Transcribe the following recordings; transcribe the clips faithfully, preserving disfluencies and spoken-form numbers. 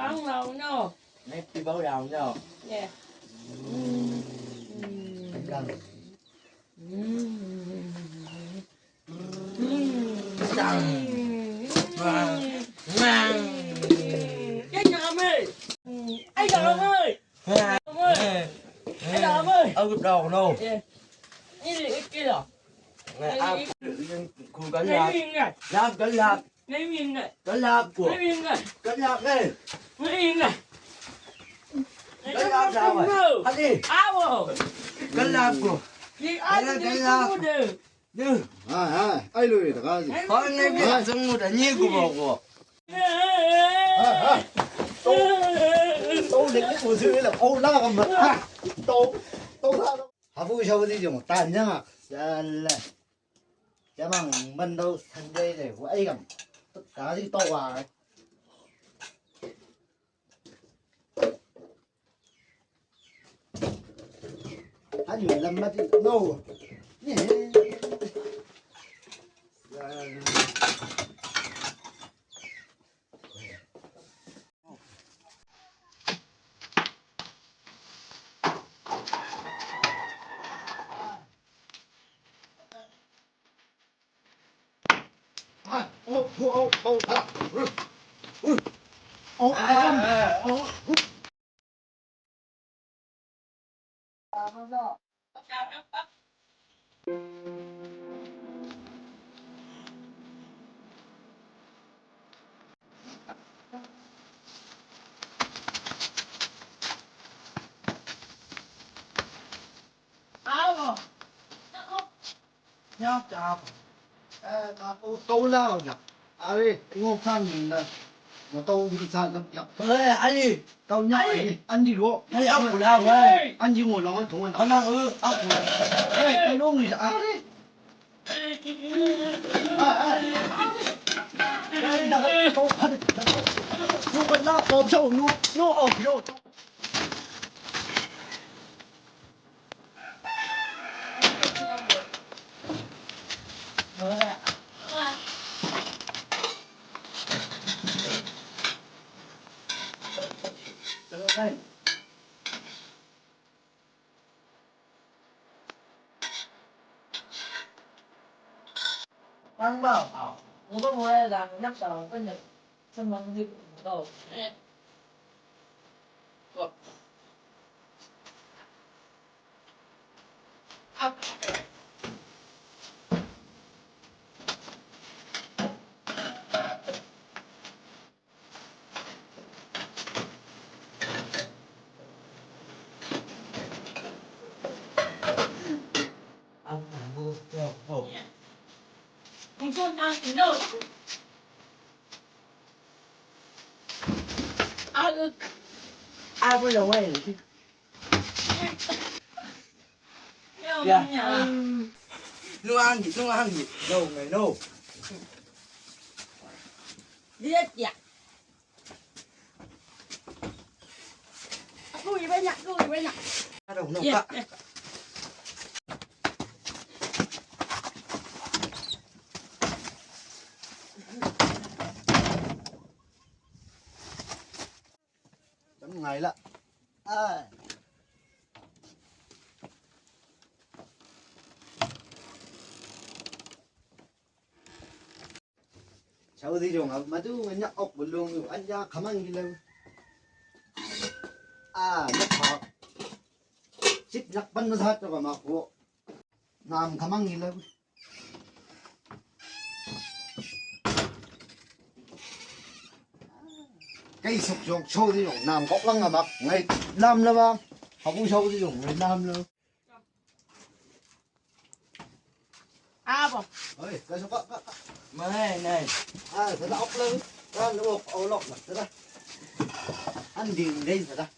Ang lao no. Nai pi bao yang no. Yeah. Mm. Mm. Ai, ai, ai lo da ka. Ai, ai. Ai, ai. Tau, tau le ku su le, au la ka ma. Tau, tau la. Habu sau di jong ta nya. Sala. Jamang ban dau san dai le, wa ai kam. Ta di tau wa. Hadi lambat no. Ye. Alo. Nya ta. Eh, ka ko to la ya. Are, ngo kan na. Ngo to di sa na ya. Eh, ai. Tau nya ai. An di lo. Ai, aku la, wai. An di ngo lo to na. Ana, eh, aku. Eh, ka lo ni sa. Are. Ah, ah. Ai, na to. Ai, na to. No, ko la to, no, no, oh, no. Ya. Nuangi, nuangi. No, no, no. Dia, dia. Aku iba nya, aku iba nya. Aduh, no, ya, Kak. Ya. Chấm ngày lạ. À. Sau di jong, ma tu nganya ok belum, anja kamang gila. Ah, nak ha. Sip nak pan na sa ta ma ko. Nam kamang gila. Kai sok jong sau di jong, nam kok lang amak, ngai lam la bang. Habu sau di jong, ngai lam la. Abo. Oi, ka sok ka, ka, ka. Mai, nai. Ah, sada ok la. Kan ok, olok la, sada. Anding dei, sada.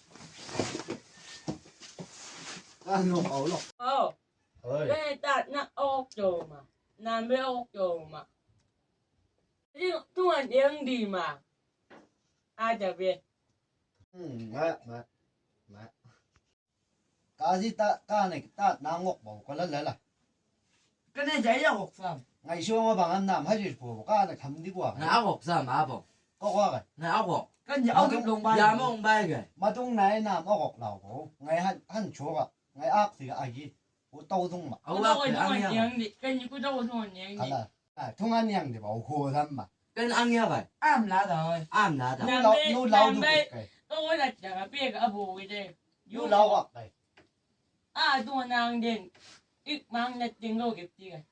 Kan ok, olok. Oh. Oi. Be ta na ok jo ma. Na me ok jo ma. Di tu an yang di ma. Aja be. Hmm, ma, ma. Ma. Ka si ta, ka ne, ta na ngok bau, ka la la la. Ka ne jai ya ngok sam. Ngai so ma bang an nam ha ji po, ka ne kham di kwa. Na ngok sam, abo. Ko kwa ka. Na ngok. Ni au matung, long bai. Ya mong bai ga. Matung nai na ma kok lau ko. Ngai han, han choga. Ngai ak ti agi. Ku tau dung ma. Au ak ang ya. Kan ni ku tau dung yang ni. Kala. Ah, tunga niang de ba, ho dam ma. Kan ang ya ba. Am la da oi. Am la da. Nu lau, nu lau du kai. To da ja ka pe ka bo wi de. Nu lau ak kai. A du nang den. Ik mang na ting lo ke ti kai.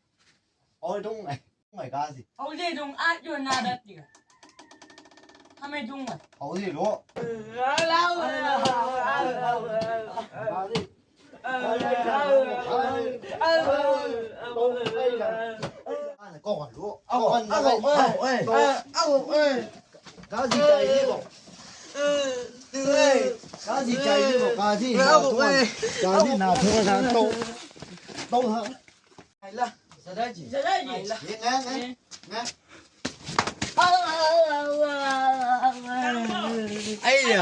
Oi dung ai. Mai ka si. Au de dung a du na da ti kai. Hame dung ai. Au de lo. Ka si. Kasi jai ni ko. Kasi jai ni ko. Kasi na tunga. Kasi na tunga na to. To ha. Sadaji. Sadaji. Ye, nge, nge, nge. Ai ya.